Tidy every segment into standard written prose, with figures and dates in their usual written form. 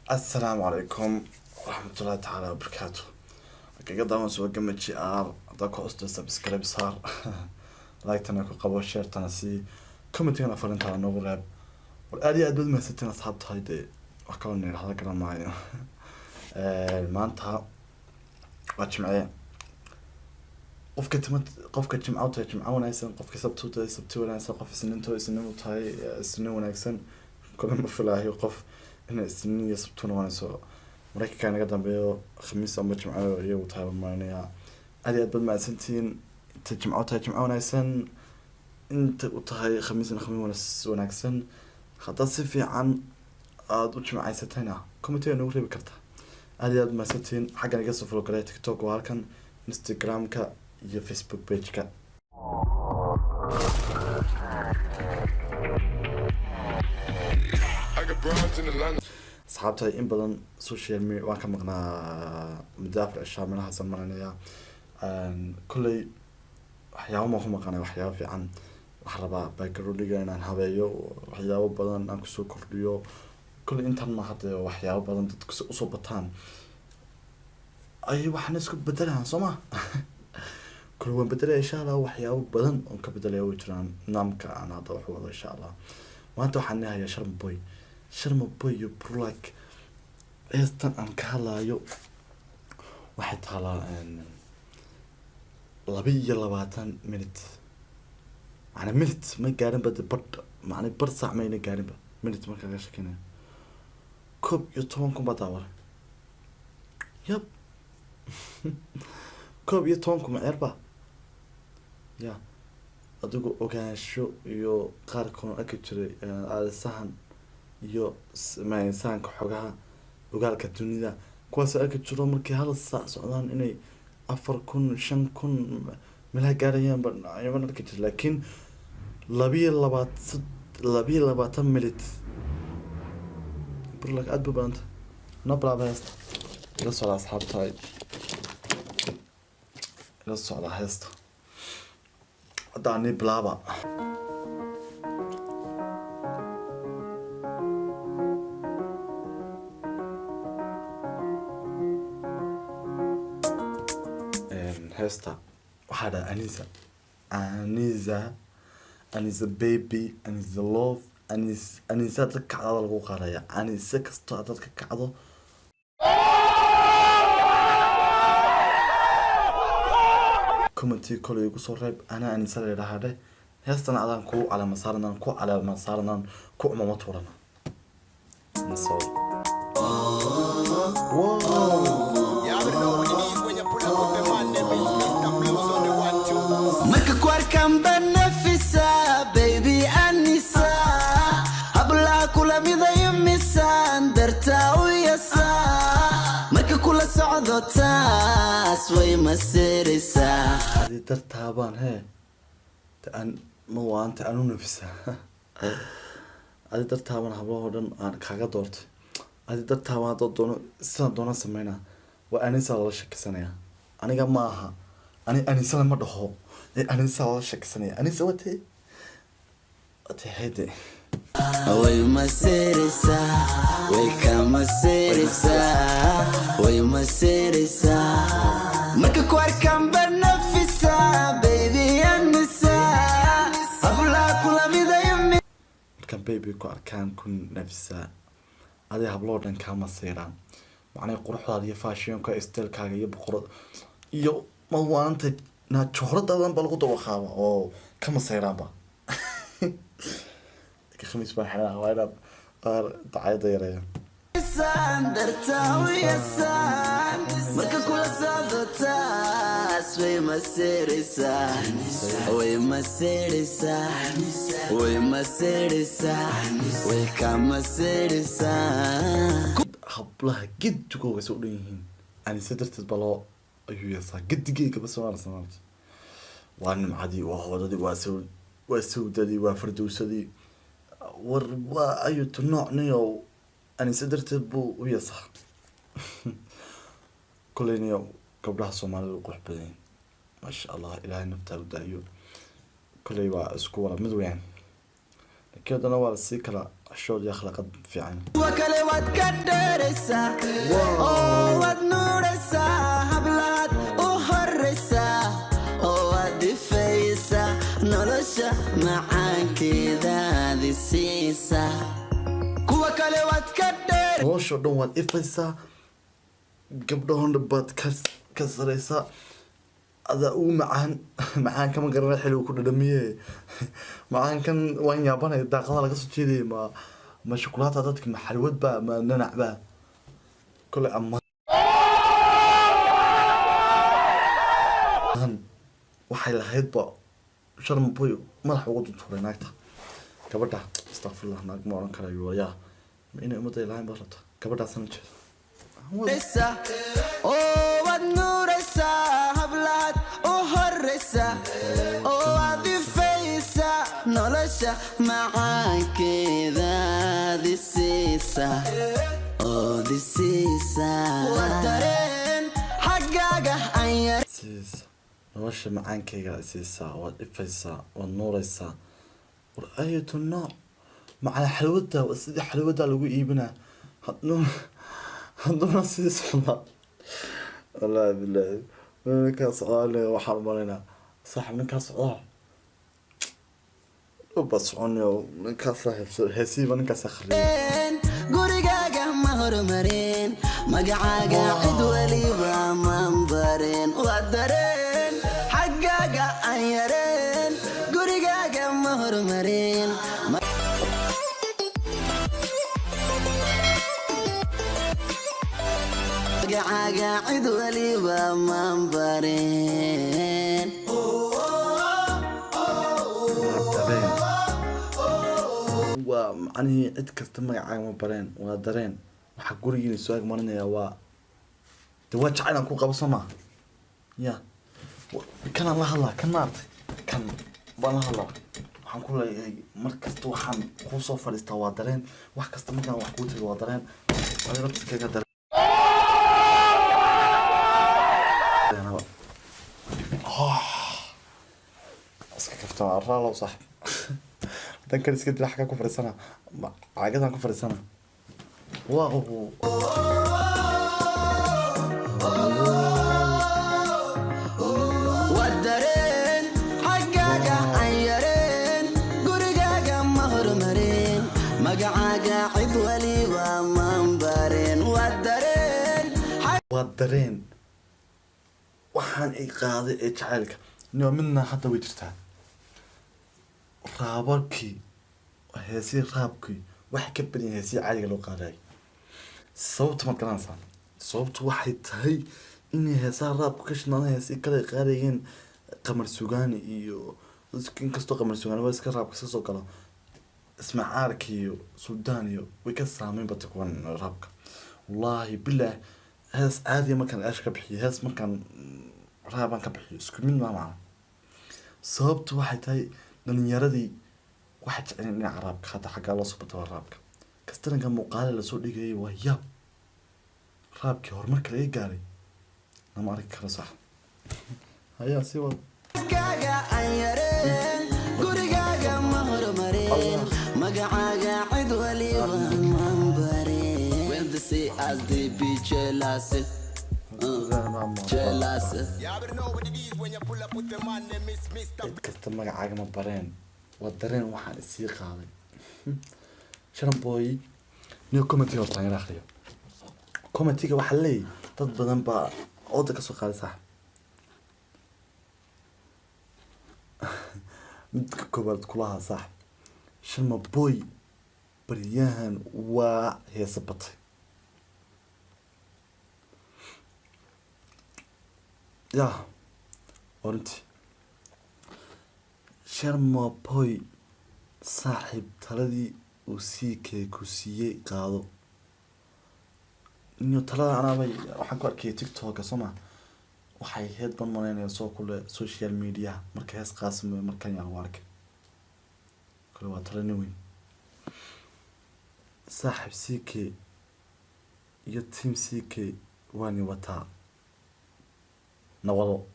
Assalaamu calaykum waraxmatullahi tacaala wabarakaatu. Kaga daawan soo gama GR. Haddaa ku custo, subscribe saar, like-tana ku qabo, share-tana sii, comment-igana farintaada noogu reeb. War aad iyo aad baad mahadsantiin, asxaabtahay. Dee wax kaloo na yidhahda garan maayo. Maanta waa Jimcee. Qofka tima, qofka Jimco u tahay, Jimco wanaagsan. Qofka Sabti u tahay, Sabti wanaagsan. Qof Isniinto Isniin u tahay, Isniin wanaagsan. Kole ma filaayo qof inay Isniin iyo Sabti noqonayso. Maraykanka naga dambeeyo Khamiis ama Jimco iyagu tahay marinaya. Aad iyo aad baad mahadsantihiin. Inta Jimco tahay, Jimco wanaagsan. Inta u tahay Khamiisna, Khamiis wanaagsan. Haddaad si fiican aada u jimcaysatayna, comment-iga noogu reebi karta. Aad iyo aad mahadsantihiin. Xaggan iga soo follow galaya, TikTok waa halkan, Instagram-ka iyo Facebook page-ka. I got broads in Atlanta. Asxaabta, in badan social media waan ka maqnaa, muddo 4 cishaa meelahaasaan maranaya. Kolley waxyaabo maan ku maqanay, waxyaabo fiican. Waxaan rabaa background-iga inaan habeeyo, waxyaabo badan aan kusoo kordhiyo. Kolley intan ma hadda waxyaabo badan dadku si usoo bataan ay waxna isku bedelayaan, soo ma? Kolley waan bedelaya, insha Allah. Waxyaabo badan oon ka bedelaya way jiraan nidaamka aan hadda wax wado, insha Allah. Maanta waxaan leeyahay Sharma Boy, Sharma Boy iyo Brulak. Heestan aan ka hadlayo waxay taalaa 22 minute, macnaa minute ma gaarinba de, badh macnaa bar saac mayna gaarinba minute. Marka laga shekeynaya, 11,000 baa daawaray. Yab, 11,000 ma ceerba ya? Adigu ogaansho iyo qaar kaloo arki jiray, aadisahan iyo sahanka xogaha ogaalka dunida, kuwaas arki jiro markay hal saac socdaan inay 4,000, 5,000 meelaha gaarayaan ba ayaan arki jiray, laakiin 22 minute, burlak aad ba badanta. Noo bilaaba heesta. Ila socda, asxaabta, ila socda heesta. Hadda ani bilaaba. Heesta waxaa dhaha Anisa, Anisa, Anisa baby, Anisa love, Anis. Anisa dad kacdada lagu qaadaya. Anisa kastoo aad dadka kacdo. Comment-ii kolay igu soo reeb, anaa Anisa la yidhahaa dheh. Heestana adaan kuu caleema saaranaan, ku caleema saaranaan, ku cumamo tuurana. Nasoo wow. You already know what it is when you pull up with the man, them is Mr. Blues on the one, two. Marka ku arkaan baa nafisa, baby Anisa. Hablaha kula midayo misaan dartaa u yasa. Marka kula socdo taas way masiraysaa. Adi dartaabaan hee ta aan ma waanta aan u nafisaa. Adi dartaabaan hablahoo dhan aan kaaga doortay. Adi dartaabaan haddoo doono sidaan doona sameynaa. Waa Anisa lala sheekaysanaya, aniga ma aha. Ani Anisana ma dhaho ee Anisa lala sheekaysanaya. Anisa wate wate hede. Way masiraysaa, way ka masiraysaa, way masiraysaa. Marka ku arkaan baa nafisa, baby Anisa. Hablaha kula midayo. Markaan baby ku arkaan ku nafisaa, aday habloo dhan kaama siiraan. Macnaha quruxdaada iyo fashion-ka, style-kaaga iyo boqorad iyo mawaanta naajohradaadan baa lagu dawaqaaba oo kama sayraanba. Khamiis baan xidhanaa, waa inaan qaar dacayada yareeya. Dartaa u yasaan. Marka kula socdo taas way masiraysaa, way masiraysaa, way masiraysaa, way ka masiraysaa. Hablaha gedigooga soo dhan yihiin Anise darteed baa loo ayuu yeesaa. Gedigeygaba Soomaali Soomaali waa nimcadii, waa hoodadii, waa saw, waa sawdadii, waa fardowsadii. War waa ayutu nooc niyow. Anise darteed buu u yeesaa. Kolley niyow, gabdhaha Soomaalida u qurux badan yihiin, maasha Allah. Ilaahay naftaa u daayo. Kolley waa isku wada mid weeyaan, laakiin haddana waa lasii kala xishood iyo akhlaaqad fiican. Kuwa kale waad ka dheeraysaa. Horeysaa oo waad nuuraysaa, hablaad u horeysaa oo waad difaysaa, nolosha macaankeedaad isiisaa, kuwa kale waad ka dheer. Nolosha oo dhan waad ifaysaa, gabdhahona baad ka saraysaa, adaa ugu macaan. Macaan kama garanay xilligu ku dhadhamiye. Macaankan waan yaabanay, daaqadaha laga soo jeedayay. Ma shukulaato dadka, ma xalwad ba, ma nanac ba? Kole ammaan waxay lahayd ba Sharma Boy madaxa ugu duntuuray naagta, gabadha. Astaqfirullah, naag ma oran karayo. Yaa ma inay ummadda lahayn baad rabta? Gabadhaasana jeeda. Oo waad nuuraysaa, hablaad u horeysaa oo waad ifaysaa, nolosha macaankeedaad isiisaa ood isiisaa. Waa dareen xaggaaga aan yar. Siisa nolosha macaankayga siisaa, waad ifaysaa, waad nuuraysaa. War ayatu nooc macala xalwada, sidii xalwada lagu iibinaa. Hadduuna sii socdaa, wallaahi bilaahi, ninkaa socdaa waxaan umalaynaa saaxib, ninkaa socdaa ba soconayo, ninkaas heesiiba ninkaas akhriyay. Gurigaaga ma horumareen, magacaaga cid waliba maan bareen. Waa dareen xaggaaga aan yareen, gurigaaga ma horumareen. Magacaaga cid waliba maan bareen. Waa dareen, waa macnihii cid kasta magacaaga ma bareen. Waa dareen waxaa gurigiina soo ag marinaya. Waa de waa jacayl aan ku qabo, soo maa ya? Kanaan la hadlaa, kan maaragtay, kan baan la hadlaa. Waxaan ku leeyahay mar kasta waxaan kuu soo fadhiistaa waa dareen. Wax kasta markaan wax kuu tago waa dareen. Adiga laftirkayga dareen. Iska kaftan, raalow saaxib. Haddaan kan iska dila, xaggaa ku fadhiisana, caagadan ku fadhiisana. Wow. Waa dareen xaggaaga aan yareen, gurigaaga ma horumareen, magacaaga cid waliba maan bareen. Waa dareen. Waa dareen waxaan i qaaday ee jacaylka. No, midna hadda way jirtaa. Raababkii, heesii raabkii waxay ka badan yihiin heesii caadiga loo qaadayo. Sababta ma garanaysaa? Sababtu waxay tahay inay heesaha raabku ka shidnaadaan heesii kale ay qaadayeen Qamar Sugaani iyo inkastoo Qamar Sugaani waa iska raabka iska soo galo, Ismacaarka iyo Suldaan iyo way ka saameyn batay kuwan raabka. Wallaahi bilaah, hees caadiya markaan eesha ka bixiyo, hees markaan raabaan ka bixiyo, isku mid maa macna. Sababtu waxay tahay dhalinyaradii waxay jecleen dhinaca raabka. Hadda xaggaa loo soo batay waa raabka. Kastaranka muuqaale lasoo dhigayay waa yaab. Raabkii horumarka laga gaaray lama arki karo. Sax hayaa, sii wada. Xaggaaga aan yareen, gurigaaga ma horumareen, magacaaga cid waliba maan bareen. When they see us, they be jealous, jealous. You already know what it is when you pull up with the man, them is Mr. Cid kasta magacaaga ma bareen. Waa dareen waxaan isii qaaday. Sharma Boy niyo, commentiga horta aan yara akhriyo. Commentiga waxaa leeyahy dad badan baa ooda kasoo qaaday. Sax, midka koowaad kulahaa sax, Sharma Boy baryahan waa heesa batay. Ya oranti Sharma Boy saaxiib, taladii uu CK ku siiyey qaado. Iyo talada anaabay waxaan ku arkayay TikToka, soo ma? Waxay ahayd ban malaynaya soo kule social media marka hees qaasim wey markan yaan u arkay kale. Waa tala nin weyn saaxiib. CK iyo team CK waani wataa nawado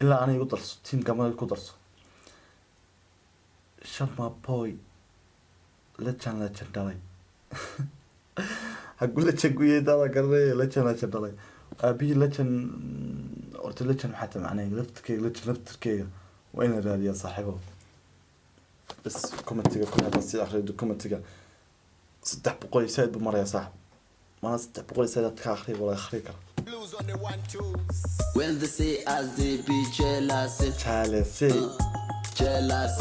ilaa anay igu darso, teamka ma ku darso. Sharma Boy legend, legend dhalay. Hagu legend ku yahay dada garanaya. Legend, legend dhalay aabihii legend. Horta legend maxaa tahay macnaheega? Laftirkeyga legend, laftirkeyga waa inaan raadiyaa, saaxiibo. Bas commentiga kule haddaan sii akhriyo, commentiga 300 iyo saaid buu marayaa, saaxib. Mana 300 iyo saaid ka akhriya, wala akhriyi kara. Blues on the one two. When they see us, they be jealous. Jealousy. Jealous.